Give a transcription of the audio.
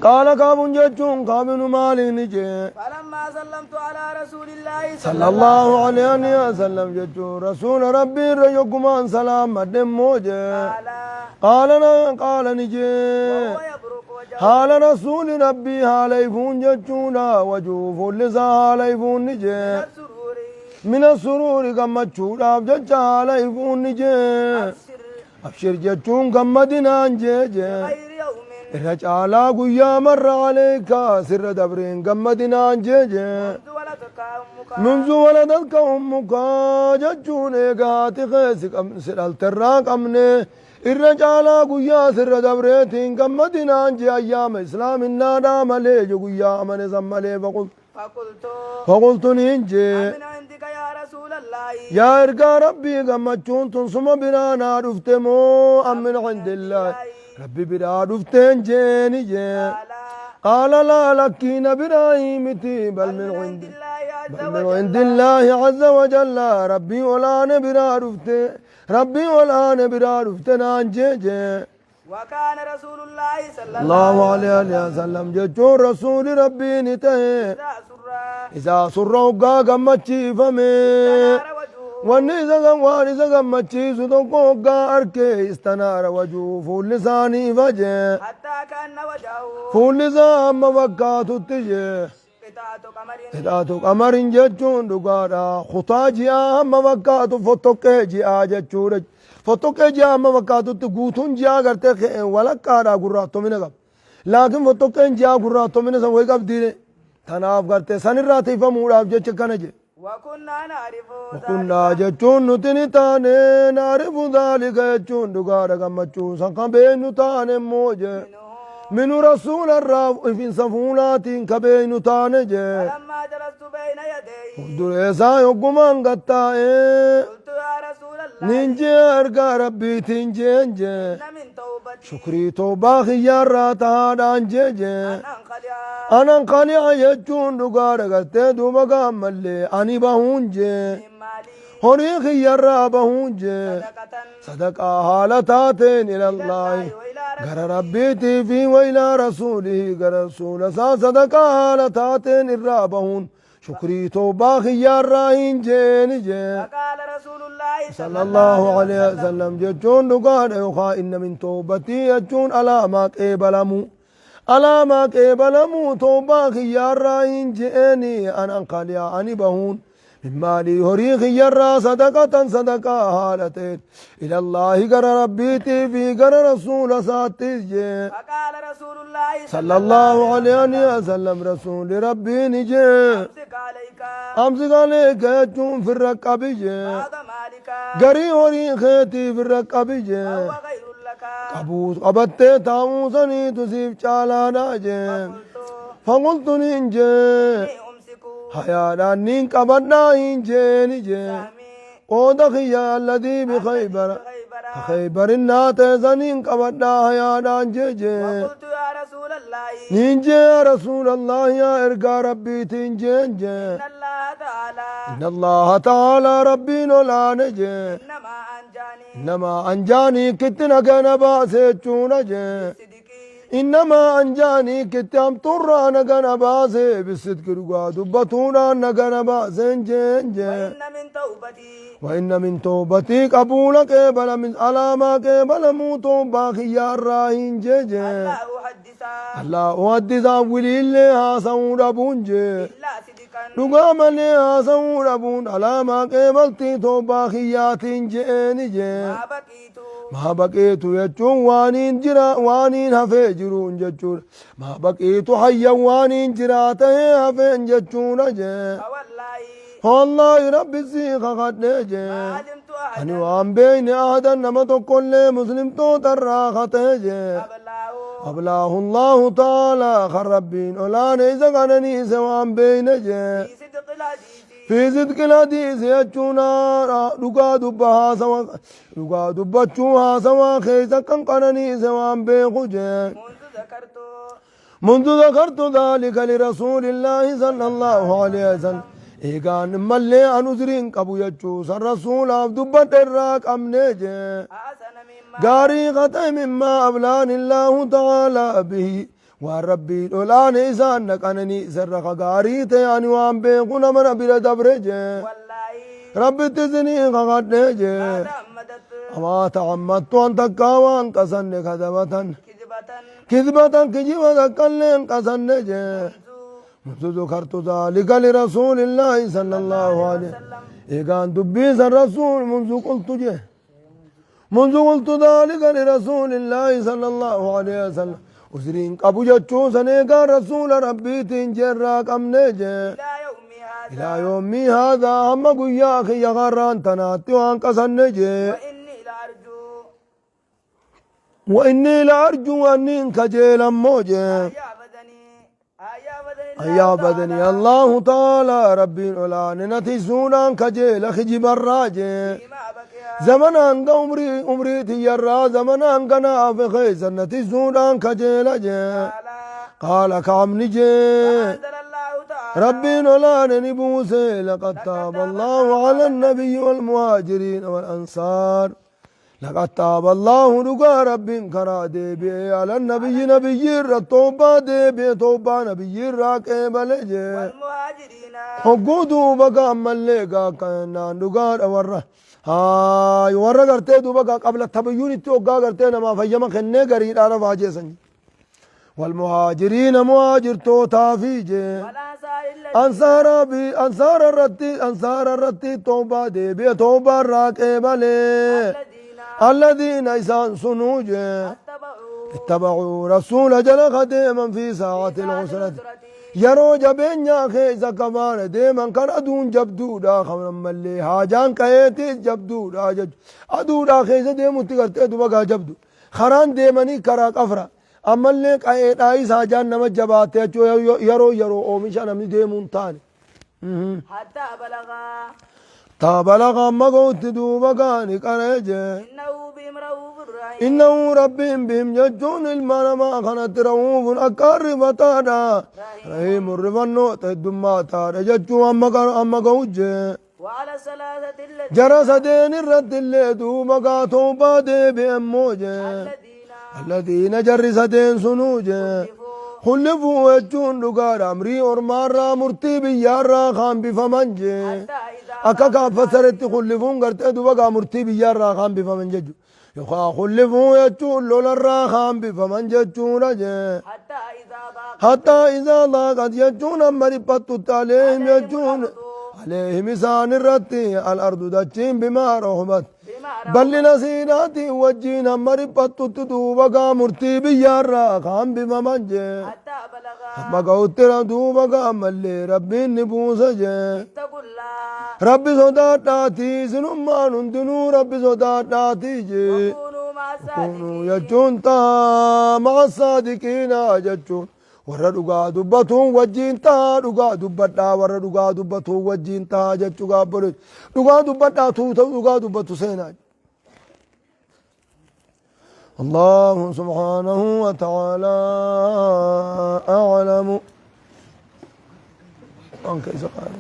Qaala Ka'bun jechuun Ka'b ibnu Maalik ni jee. Falammaa sallamtu alaa rasuulillaahi Sallallahu alayhi wa sallam jechuun rasuula Rabbii irra yoggumaan salaammadhe immoo jee. Qaala. Qaala na qaala ni jee. Wahuwa yabruqu wajhahu. Haala rasuuli Rabbii haala ifuun jechuudha wajuu fuulli isaa haala ifuun ni jee. Mina suruuri. Mina suruuri gammachuudhaaf jecha haala ifuun ni jee. Abshir. Abshir jechuun gammadinaan jee jee. Khayri yawmin. Irra caalaa guyyaa marra aleeyka sirra dabreen gammadinaan jee jee. Munzu waladatka ummuka. Munzu waladatka ummuka jechuun eega haati kee si dhalterraa qabne irra caalaa guyyaa sirra dabreetiin gammadinaan jee ayyaama islaaminnaadhaa malee je guyyaa amane san malee faqul Faqultu. Faqultu niin jee. Amin indika yaa Rasuulallaahi. Yaa ergaa Rabbii gammachuun tun suma biraa naa dhufte moo am min indillaahi Rabbi biraa dhufteen jeeni jee. Qaala. Qaala laa lakkii na biraa miti bal min indi bal min indillaahi azza wa jalla Rabbii olaane biraa dhufte Rabbii olaane biraa dhufte naan jee jee. Wakaana Rasuulullaahi Allahu alayhi wa sallam jechuun rasuuli rabbii ni ta'e Izaa surra. Isaa surra hoggaa gammachiifame Istanaara wajuhu. Wanni isa waan isa gammachiisu tokko hoggaa arke istanaara wajuu fuulli isaa ni ifa jee Hattaa kaanna wajahu. Fuulli isaa amma fakkaatutti jee Qixaatu qamarin. Qixaatu qamarin jechuun dhugaadha. Kutaa ji'aa hamma fakkaatu fottoqqee ji'aa jechuudha. Fottoqqee ji'aa hamma fakkaatutti guutuun ji'aa gartee walakkaadha gurraattomina qaba. Laakiin fottoqqeen ji'aa gurraattomina san wayi qabdiire. Tanaaf gartee sanirraa tiifamuudhaaf jecha kana jedhe. Wakunnaa naarifu Wakunnaa jechuun nuti ni taane naarifu dhaalika jechuun dhugaadha gammachuu san kan beeknu taane immoo jee. Minu rasuula irraa ifinsa fuulaatiin ka beeknu taane jee. Falammaa jalastu bayna yadayhi. Fuuldura isaa yoggumaan gattaa'ee. Qultu yaa rasuulallahi. Nin jee ergaa rabbiitiin jeen jee. Inna min tawbati. Shukrii tawbaa kiyyaarraa tahaadhaan jee jee. An ankhali'a. An ankhali'a jechuun dhugaadha gartee duuba gaammallee ani bahuun jee. Min maalii. Horii kiyyarraa bahuun jee. Sadaqatan. Sadaqaa haala taateen ilallaahi gara rabbiitii fi wa ilaa rasuulihi gara rasuula isaa sadaqaa haala taateen irraa bahuun shukrii tawbaa kiyyaarraa hin jeeni jee. Faqaala rasuulullaahi sallallahu alaihi wasallam jechuun dhugaadha yookaan inna min tawbatii jechuun alaamaa qeebalamuu alaamaa qeebalamuu tawbaa kiyyaarraa hin jeeni an anqaliyaa ani bahuun Min maalii horii kiyyarraa sadaqatan sadaqaa haala ta'een ilallaahi gara rabbiitii fi gara rasuula isaattis jee. Faqaala rasuulullaahi sallallahu alayhi wa sallam rasuuli rabbii ni jee. Amsik alayka. Amsik alayka jechuun firra qabi jee. Ba'da maalika. Garii horii keetii firra qabi jee. Fahuwa khayrun laka. Qabuu qabattee taa'uu saniitu siif caalaadha jee. Faqultu. Faqultu niin jee. Inni umsiku. Hayaadhaan niin qabadhaa hin jeeni jee. Sahmii. Qooda kiyya alladii bi khaybara. Khaybara. Ka khaybarin naa ta'e saniin qabadhaa hayaadhaan jee jee. Waqultu yaa Rasuulallaahi. Niin jee yaa Rasuulallaahi yaa ergaa Rabbiitiin jeen jee. Inna Allaaha ta'aalaa. Inna Allaaha ta'aalaa Rabbiin olaane jee. Innamaa anjaanii. Innamaa anjaanii kitti naga na baase jechuudha jee. Bisidqii. Innamaa anjaanii kitti hamtuurraa naga na baase bisidqi dhugaa dubbatuudhaan naga na baaseen jeen jee. Wa inna min tawbatii. Wa inna min tawbatii qabuula qeebala min alaamaa qeebalamuu tawbaa kiyyaarraa hin jee jee. Allaa uhaddisa. Allaa uhaddisa wiliillee haasa'uu dhabuun jee. Illaa sidiqan. Dhugaa malee haasa'uu dhabuun alaamaa qeebaltii tawbaa kiyyaatiin je'eeni jee. Maa baqiitu. Maa baqiitu jechuun waaniin jira waaniin hafee jiruun jechuudha. Maa baqiitu hayyan waaniin jiraa ta'ee hafeen jechuudha jee. Fawallaahi. Fawallaahi rabbi sii kakadhee jee. Maa alimtu ahadan. Ani waan beeyne ahadan nama tokkollee muslimtoota irraa katee jee. Ablaahu. Ablaahu Allahu ta'ala kan rabbiin olaane isa qananiise waan beeyne jee. Fi sidqil hadiisi. Fi sidqil hadiisi jechuun dhugaa dubba haasawa dhugaa dubbachuu haasawaa keessa kan qananiise waan beeku jee. Mundu zakartu. Mundu zakartu dhaalika lirasuulillaahi sallallahu alaihi wasallam. Eegaan mallee an uzriin qabu jechuu san rasuulaaf dubbadhe irraa qabne jee. Haasana mimmaa. Gaarii qaxee mimmaa ablaanillaahu ta'aalaa bihi. Waan Rabbiin olaane isaan na qananiiserra ka gaarii ta'e ani waan beeku nama na bira dabre jee. Wallaahi. Rabbitti isinii kakadhe jee. Maa ta'ammadat. Maa ta'ammattu an takkaa waan qasanne kadabatan. Kizbatan. Kizbatan kijiba takkallee hin qasanne jee. Munzu. Munzu zukartu zaalika lirasuulillaahi sallallahu alaihi. Sallam. Eegaan dubbii san rasuul munzu qultu jee. منذ قلت ذلك لرسول الله صلى الله عليه وسلم usriin qabu jechuu san eegaa rasuula rabbiitiin jeerraa qabne jee. إلى يوم هذا. Ilaa yoomii haadaa hamma guyyaa kiyya karraan tanaatti waan qasanne jee. وإني لأرجو. وإني لأرجو أني kajeelan moo jee. أن يعبدني. أن يعبدني أن الله يعبدني تعالى. الله تعالى rabbiin olaane na tiysuudhaan kajeela kijibarraa jee. فيما بقي. Zamana hanga umrii umrii tiyyarraa zamana hanga naaf keessa na tiysuudhaan kajeela jee. قال. Qaala kaabni jee. فأنزل الله تعالى. ربي ولا نبوسي لقد تاب الله على النبي والمهاجرين والأنصار لقد تاب الله رقا رب كرا ديبي على النبي نبي التوبة ديبي توبة نبي الراكب لجي والمهاجرين. حقودو بقى مليقا كنا نقار ورا هاي ورا قرتي دو بقى قبل التبيون توقع قرتي ما فيما خنة قريد أنا فاجي والمهاجرين مهاجر توتا فيجي والأنصار الذين. أنصار بي أنصار الرتي أنصار الرتي توبة دي بي توبة راكبة لي الذين. الذين إسان سنوج اتبعوا. اتبعوا رسول جل خديما في ساعة العسرة yeroo jabeenyaa keessa kabaana deeman kan aduun jabduudha kan ammallee haajaan ka'eetis jabduudha jechuudha. Aduudhaa keessa deemutti gartee duba gaa jabdu. Karaan deemanii karaa qafra. Ammallee qa'eedhaayis haajaan nama jabaatte jechuudha yeroo yeroo oomisha namni deemuun taane. حتى بلغا. Taabalaqa amma gootti duuba gaani qaree jee. إنه بهم رؤوف رحيم. إنه ربهم بهم jechuun ilma namaa kanatti ra'uufun akka rifataadha. Rahiimun rifannoo heddummaataadha jechuu amma ga'u jee. وعلى الثلاثة الذين. Jara sadeen irratti illee duuba gaa toobaa deebi'an moo jee. الذين. Alladiina jarri sadeen sunuu jee. Kullifuu jechuun dhugaadha amrii ormaarraa murtii biyyaarraa kaambifaman jee. حتى إذا. Akka kaaffasaretti kullifuun gartee duuba gaa murtii biyyaarraa kaambifaman jechuudha. Yookaan kullifuu jechuun lolarraa kaambifaman jechuudha jee. حتى إذا ضاق. Hattaa isaa laaqat jechuun amma dhiphattutti aleehim jechuun aleehim isaan irratti al-ardu dachiin bimaa rahubat. بما رحبت. Bal'ina siidhaatiin wajjiin amma dhiphattutti duuba gaa murtii biyyaarraa kaambifaman jee. حتى بلغا. Amma ga'utti duuba gaa ammallee rabbiin ni buusa jee. اتقوا الله. Rabbi sodaadhaatii isinummaan hundinuu rabbi sodaadhaatii jee. وكونوا مع Kunuu الصادقين. jechuun ta'a ma'a saadiqiina jechuun warra dhugaa dubbatuun wajjiin ta'a dhugaa dubbadhaa warra dhugaa dubbatuun wajjiin ta'a jechuu gaabbolee dhugaa dubbadhaa tuuta dhugaa dubbatu seenaa. الله سبحانه وتعالى أعلم. أنك إذا قال.